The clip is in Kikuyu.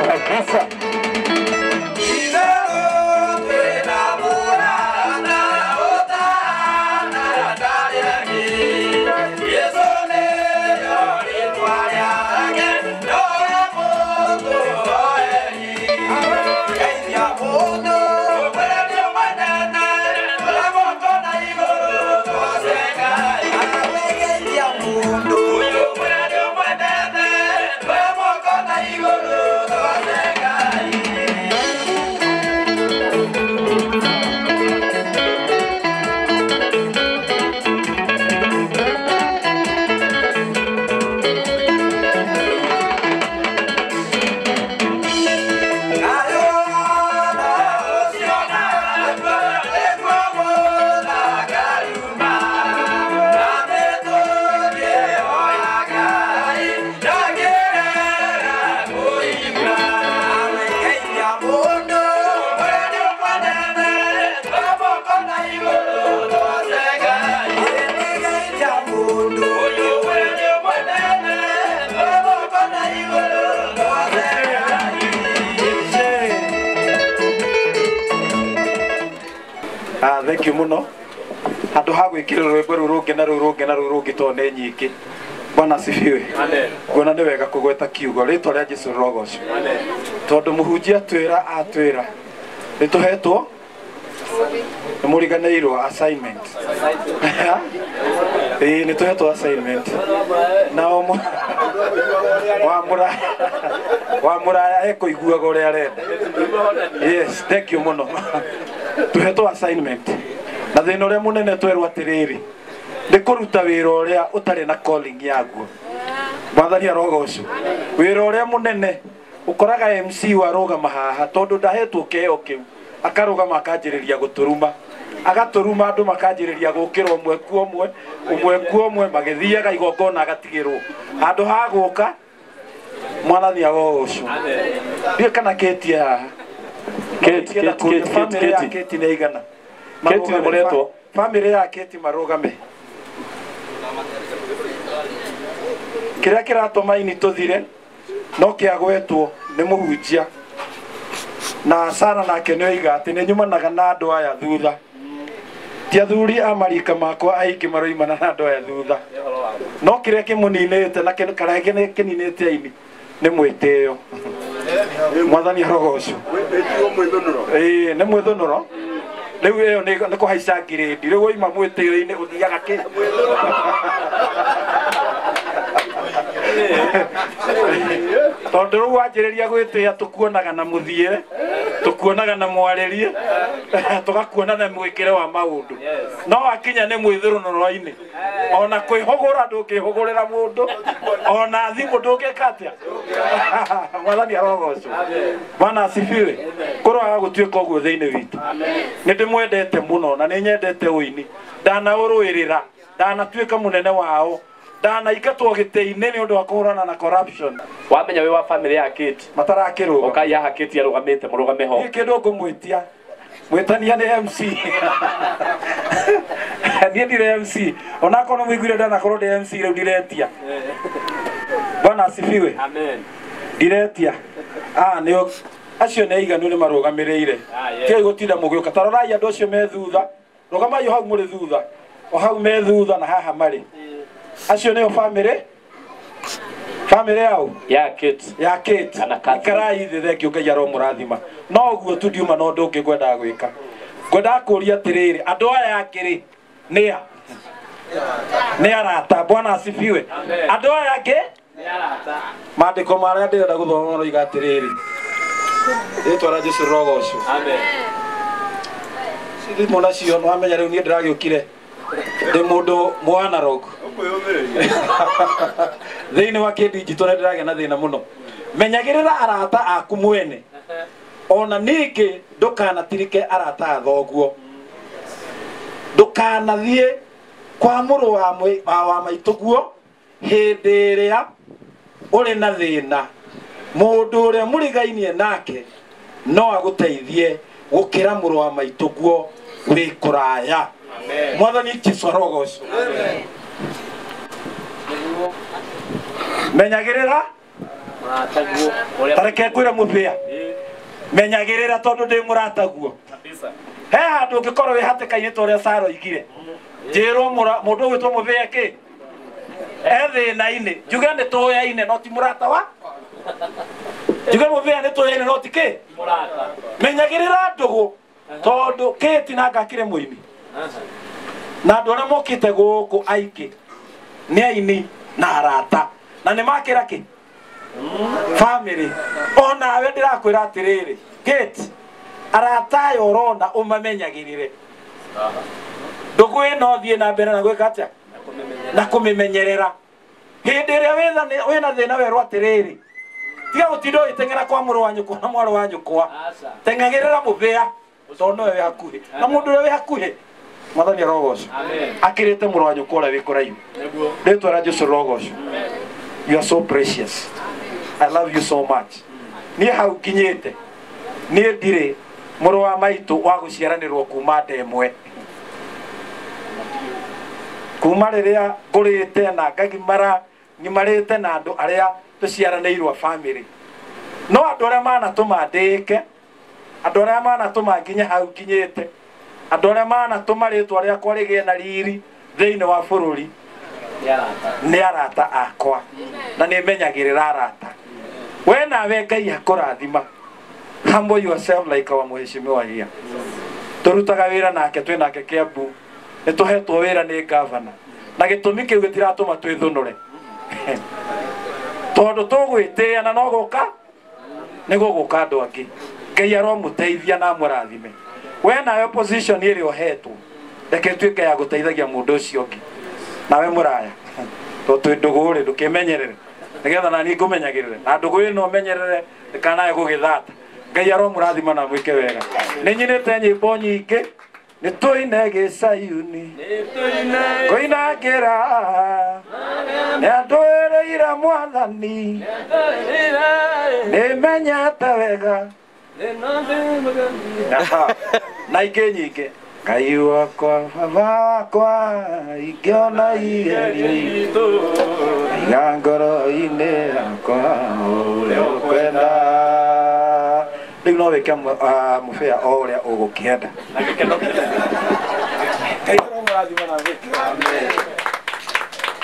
Kabisa. Thank you muno. Andu ha gwikira rwimbo ruru rungi na ruru rungi na ruru rungi to ni nyingi. Bwana asifiwe. Amen. Kuona ni wega kugweta kiugo ritwa ria Jesu rogocwo. Amen. Tondu muhunjia twira atwira ni tuhetwo ni muriganirwo assignment. Ni tuhetwo assignment. Na wa muraya ekuiguaga uria arenda. Yes, thank you muno. Tuhetwo assignment. Na thina uria munene twerwo atiriri ni kuruta wira uria utari na calling yaguo. Mwathani arogocwo. Wira uria munene ukoraga MC warugama haha tondu ndahetwo kiheo kiu akarugama akanjiriria guturuma agaturuma andu makanjiriria gukira umwe ku umwe umwe ku umwe magithiaga igongona agatigirwo andu ha guka. Mwathani arogocwo. Ndiũ kana Kate haha. Kate Kate Kate Kate Kate nĩ igana. Kate nĩ mũretwo. Family ya Kate marugame. Kĩrĩa kĩratũma ini tũthire no kĩagwetwo nĩ mũhunjia na Sara nake nĩ oiga atĩ nĩ nyumanaga na andũ aya thutha. Ti athuri a marika makwa aingĩ maroimana na andũ aya thutha. No kĩrĩa kĩmũninĩte na kĩrĩa kĩninĩte aini nĩ mwĩtĩo. Mwathani arogocwo. Nĩ mwĩthũnũro. Rĩu ĩyo nĩ kũhaica ngirĩndi. Rĩu waima mwĩtĩo-inĩ ũthiaga kĩ? Tondũ rĩu wanjĩrĩria gwĩtĩa tũkuonaga na mũthiĩre, tũkuonaga na mwarĩrie, tũgakuona na mwĩkĩre wa maũndũ. No akinya nĩ mwĩthũrũnũro-inĩ. Ona kwĩhũgũra ndũngĩhũgũrĩra mũndũ, ona thimũ ndũngĩka atĩa. Mwathani arogocwo. Bwana asifiwe. Kũroaga gũtuĩka ũguo thĩinĩ witũ. Nĩ ndĩmwendete mũno na nĩ nyendete ũini. Ndanaũrũĩrĩra, ndanatuĩka mũnene wao. Ndanaingatwo gĩtĩ-inĩ nĩ ũndũ wa kũhũrana na corruption. Wamenya wĩ wa family ya Kate. Matarakĩrũga. Ũkai haha Kate arũgamĩte mũrũgame ho. Niĩ kĩndũ ngũmwĩtia. Mwĩtania nĩ MC. Niĩ ndirĩ MC. Onakorwo nĩ mũiguire ndanakorwo ndĩ MC rĩu ndiretia. Bwana asifiwe. Amen. Ndiretia. Nĩo acio nĩ aiganu nĩ marũgamĩrĩire. Tigai gũtinda mũgĩũka. Ta rorai andũ acio me thutha. Rũgamai o hau mũrĩ thutha. O hau me thutha na haha marĩ. Acio nĩo family. Family yao ya Kate. Ya Kate. Ikarai thĩ thengio Ngai aromũrathima. No ũguo tu ndiuma na ũndũ ũngĩ ngwendaga gwĩka. Ngwendaga kũũria atĩrĩrĩ, andũ aya angĩ rĩ nĩ a? Nĩ arata. Bwana asifiwe. Andũ aya angĩ nĩ arata. Maandĩko marĩa ndĩrenda gũthoma maroiga atĩrĩrĩ. Rĩtwa rĩa Jesu rĩrogocwo. Amen. Thimũ nacio nĩ wamenya rĩu niĩ ndĩragĩũkire ndĩ mũndũ mũ analog. Thĩinĩ wa kĩndinjito nĩ ndĩragĩa na thĩna mũno. Menyagĩrĩra arata aku mwene. Ona ningĩ ndũkanatirike arata a thoguo. Ndũkanathiĩ kwa mũrũ wa maitũguo hĩndĩ ĩrĩa ũrĩ na thĩna. Mũndũ ũrĩa mũrigainie nake no agũteithie gũkĩra mũrũ wa maitũguo wĩ kũraya. Mwathani Jesu arogocwo. Menyagĩrĩra Tareke ngwĩre mũbĩa menyagĩrĩra tondũ ndĩ mũrataguo. He handũ ũngĩkorwo wĩ hatĩka-inĩ ta ũrĩa Sara oigire, njĩrwo mũndũ ũgwĩtwo mũbĩa kĩ e thĩna-inĩ, njuge nĩ tũyaine no ti mũrata wa, njuge mũbĩa nĩ tũyaine no ti kĩ. Menyagĩrĩra ndũgũ tondũ kĩti na ngakĩrĩ mũini na andũ arĩa mokĩte gũkũ aingĩ nĩ aini na arata na nĩ makĩra kĩ family. Onawe ndĩrakwĩra atĩrĩrĩ Kate, arata aya ũrona ũmamenyagĩrĩre. Ndũgũ ĩno thiĩ na mbere na gwĩka atĩa na kũmĩmenyerera. Hĩndĩ ĩrĩa wĩna thĩna werwo atĩrĩrĩ, tiga gũtinda ũgĩteng'era kwa mũrũ wa nyũkwa na mwarĩ wa nyũkwa, teng'agĩrĩra mũbĩa tondũ nowe wĩ hakuhĩ na mũndũ ũrĩa wĩ hakuhĩ Mwathani arogocwo akĩrĩte mũrũ wa nyũkwa ũrĩa wĩ kũraihu. Rĩtwa rĩa Jesũ rĩrogocwo. You are so precious. I love you so much. Niĩ hau nginyĩte niĩ ndirĩ mũrũ wa maitũ wa gũciaranĩrwo kuma nda ĩmwe, kuma rĩrĩa ngũrĩte na ngagimara ngimarĩte na andũ arĩa tũciaranĩirwo family. No andũ arĩa manatũma ndĩke, andũ arĩa manatũma nginye hau nginyĩte, andũ arĩa manatũma rĩtwa rĩakwa rĩgĩe na riri thĩinĩ wa bũrũri nĩ arata akwa, na nĩ menyagĩrĩra arata. We nawe Ngai akũrathima. Humble yourself like our mheshimiwa here. Tũrutaga wĩra nake, twĩ nake Kiambu, nĩ tũhetwo wĩra nĩ gavana, na gĩtũmi kĩu gĩtiratũma twĩthũnũre tondũ tũgwĩtĩĩa na no gũka nĩ gũgũka andũ angĩ. Ngai aromũteithia na amũrathime. We nawe position ĩrĩa ũhetwo reke ĩtuĩke ya gũteithagia mũndũ ũcio ũngĩ. Nawe mũraya tondũ twĩ ndũgũ rĩ, ndũkĩmenyerere nĩgetha naniĩ ngũmenyagĩrĩre, na ndũgũ ĩno ũmenyerere ndĩkanae gũgĩthata. Ngai aromũrathima na mwĩke wega. Nĩ nyinĩte nyĩmbo nyingĩ, nĩ tũine gĩcayuni ngũinangĩra nĩ andũĩrĩire Mwathani nĩ menyete wega na ingĩ nyingĩ. Ngai wakwa baba wakwa ingĩona igerio iga ngoro-inĩ yakwa ũrĩa ũkwenda. Rĩu no wĩke mũbĩa o ũrĩa ũgũkĩenda. Ngai aromũrathima na mwĩke.